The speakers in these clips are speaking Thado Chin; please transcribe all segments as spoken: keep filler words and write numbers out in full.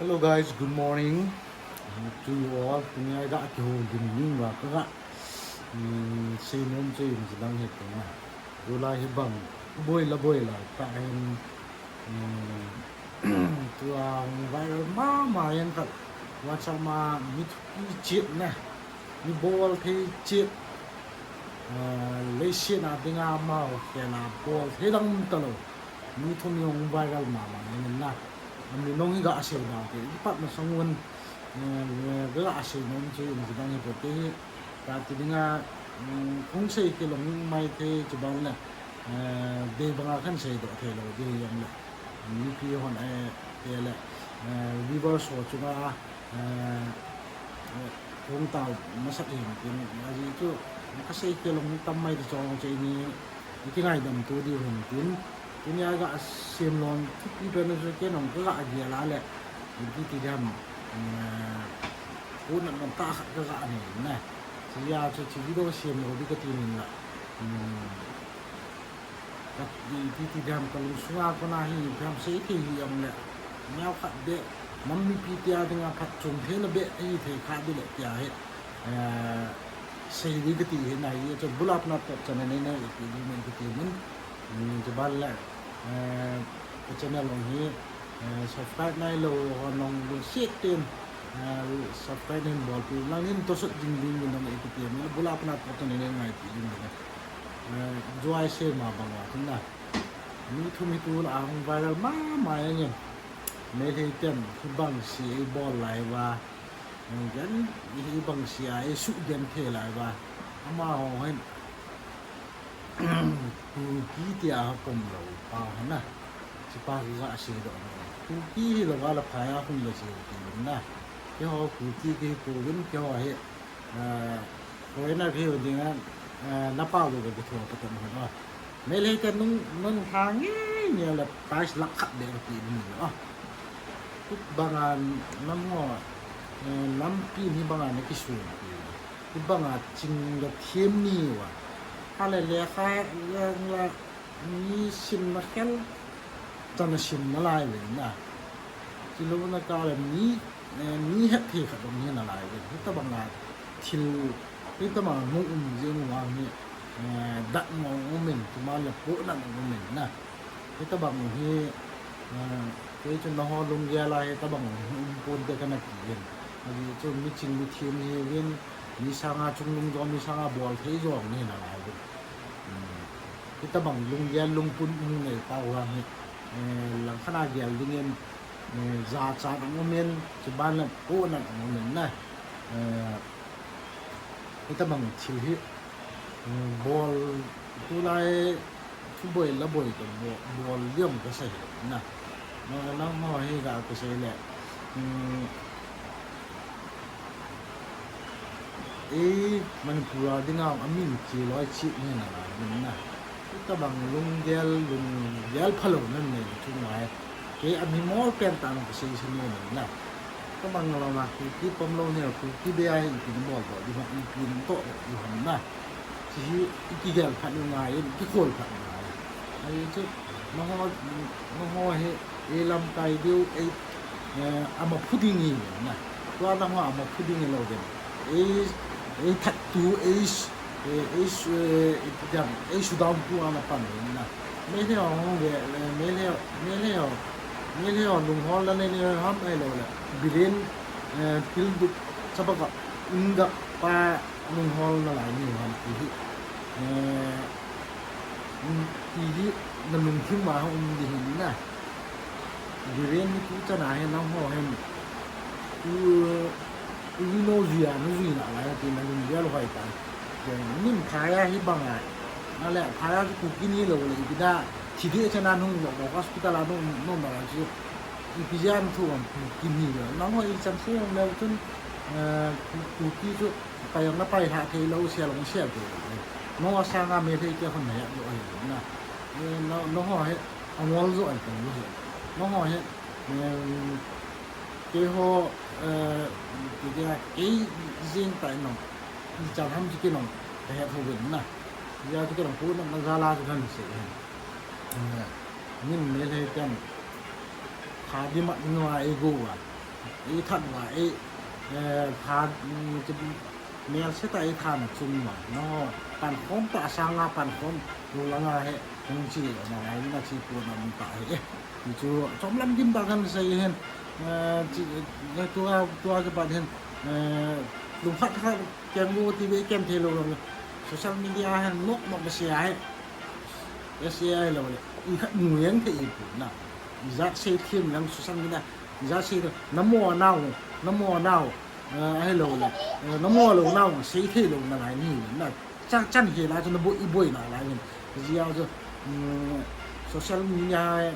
Hello guys, good morning to you all. Tuni a ga kihou ding ning va ka ga, um, seinom chu in jidang he tuna. Tulai hi bang boi la boi la ta hin, um, tua viral mama yang ka WhatsApp ma mi thupi chet na, mi bol thei chet, uh, leiset a dinga mau kena bol thei dang talou. Mi thum jong viral mama jeng in na. Ami nung hi ga sei dau te. Ipat masang un, eh, ga sei nom chu in jidang hi te hi. Ka ti dinga, mm, hung sei kilom mai te chu bang le, eh, dei banga kan sei doh thei lou ding jong le. Mipi hon, eh, te le, eh, viewers ho chunga, eh, eh, hung tau masat jeng tin. Ajeh chu, ka sei kilom tam mai te chong che ni. I kingaidam to diu hin tin, tuni a ga sem lon thupi pen chu ken ong ka ga gel a le, ipi ti dam, eh, ko na na ta khat ka ga nei na. Chu ya chu chu video sem lo di ka ti nin la. Hmm. Ka ipi ti dam ka lungsunga kona hi dam sei thei hi ong le. Neo khat be, nam mipi tia dinga phatchom theina be, hi thei kha di le tia hi. Eh, sei di ka ti hi nai, chu bula pana pat channel nei nei ti di nei ka ti min. Hmm, chu ban le, eh, ka channel ong hi, eh, subscribe nai lou ho nong lungset ten, eh, subscribe nei bol pi lang nin to sot jing ding min nong nei ka ti min, bula pana pat channel nei ngai ti ding min. Eh, juai se ma bang wa tin na. Mi thum hi tu la ang viral mama jeng in. Meitei ten hi bang si ei bol lai va. Nung gen, hi bang sia, ei su gen thei lai va. Amaho hin, Kuki tia ha kom lou pa hana. Chi pa hi ga sei doh na. Kuki hi lou va la phai a hung le sei ti na. Keiho Kuki kei kou vin, keiho hi, ah, foreigner kei ho dinga, ah, na pa lou ve kei thua pa tam ho na. Meitei te nung, nung ha nge nge le price lakh khat be ka ti ni a. Tut banga nam ho, eh, nampi ni banga na kisun ti. Tut banga ching le thiam ni va. Ha le le kha le la mi sim na khel, chan na sim na lai ve na. Chi lou na ka le mi, eh, mi het thei khat dong hi na lai ve. Hitabanga thil, hitabanga hung um jing vang hi, eh, dat mong um in, tuma le po na um in na. Hitabang hi, eh, kei chu nangho lunggel a hitabang um pon te kana ti in. Ajeh chu mi ching mi thiam hi vin, mi sanga chungnung jo, mi sanga bol thei jo ni na lai ve. Hmm. Hitabang lunggel lungput hung nei pa vang hi, eh, langkhat a gel ding in, eh, jachat ong um in, chuban le po na ong um in na. Eh, hitabang thil hi, eh, bol tulai thu boi la boi to bol, bol liom ka sei na. Na, nangho hi ga ka sei le. Hmm. Ei, Manipur a dinga a min chi loi chi ni na la min na. Hitabang lunggel, lunggel phalou nan nei chu ngai. Kei a mi mol pen ta na ka sei sei ni na. Hitabang lou na Kuki pom lou ne, Kuki be ai ipi ni bol to di ma, ipi ni to di ham na. Chi hi i kigel phat ni ngai, i kikhol phat ni ngai. Ai chu, nangho, nangho hi, ei lamkai diu, ei, eh, ama phu ding hi na. Tua nangho ama phu ding hi lou den. Ei, ei that tu, ei, eh, ei, eh, jam, ei shutdown tu ana pan hi na. Meitei ho ve, eh, Meitei ho, Meitei ho, Meitei ho lunghol la nei nei ham ahi lou le. Biren, eh, pil duk, chapaka, indak pa, lunghol na lai ni ham ti hi. Eh, ti hi na lungthim a um di hin na. Biren ni tu chan a hin nangho hin. Tu, tu ni no jui a, no jui na lai ti na lunggel hoi ta. Nin phai a hi bang a. Na le phai a chu Kuki ni lou le ipi da. Thi di chan a nung lou, hospital a nung, nung na lai chu. Ipi jeh a thu am Kuki ni lou. Nangho i chan se ong lou chun, eh, Kuki chu Pai jong na pai lha thei lou, sia jong sia thei lou. Nangho sanga Meitei te hon na het lou ahi na. Eh, na, nangho hi angol jo ahi kong lou hi. Nangho hi, em, keiho, eh, kei dia kei jeng tai nang. I chan ham chu kei nang ka het ho ven na. Ya chu kei nang pu nang na jala chu kan se. Eh, min Meitei ten. Kha di mat ngai go wa. Ei that uva, ei, eh, that, mm, chu mel se ta ei that chung uva, no, pankhom ta sanga pankhom lou langa he, hung chi na lai na chi pu na mun ta he. Chu chom lam dim ta kan sei hin, eh, chi, eh, tua, tua kipat hin, eh, lungkhat khat kem go ti ve kem thei lou lou. Social media hin nok nok ba se ai. S A I lo le, i khat mu yang thei i pu na. I jat sei thim lang social media, i jat sei na mo nau, na mo nau, eh, ahilou le, eh, na mo lou nau, sei thei lou na lai ni na. Chan, chan hi la chu na boi, i boi na lai ni. Jia chu, mm, social media,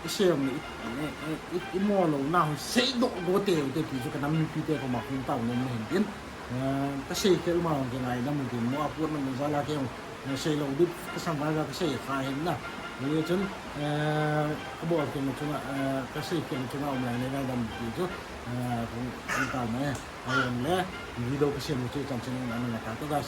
i sei ang le, i, i, i, i mo lou nau, sei doh go te, te ti chu ka nam mipi te koma hung tao nom na hin tin. Eh, ka sei khel ma hung ke ngaidam u tin, mo a put na mun jala ke hung, eh, sei lou dip ka sam vai ka sei kha hin na. Ni chun, eh, ka bol ke na chunga, eh, ka sei ke na chunga um lai le ngaidam ti chu, eh, kung, kung tao na, eh, ai le, video ka sei mu chu chan chan na na ka to guys.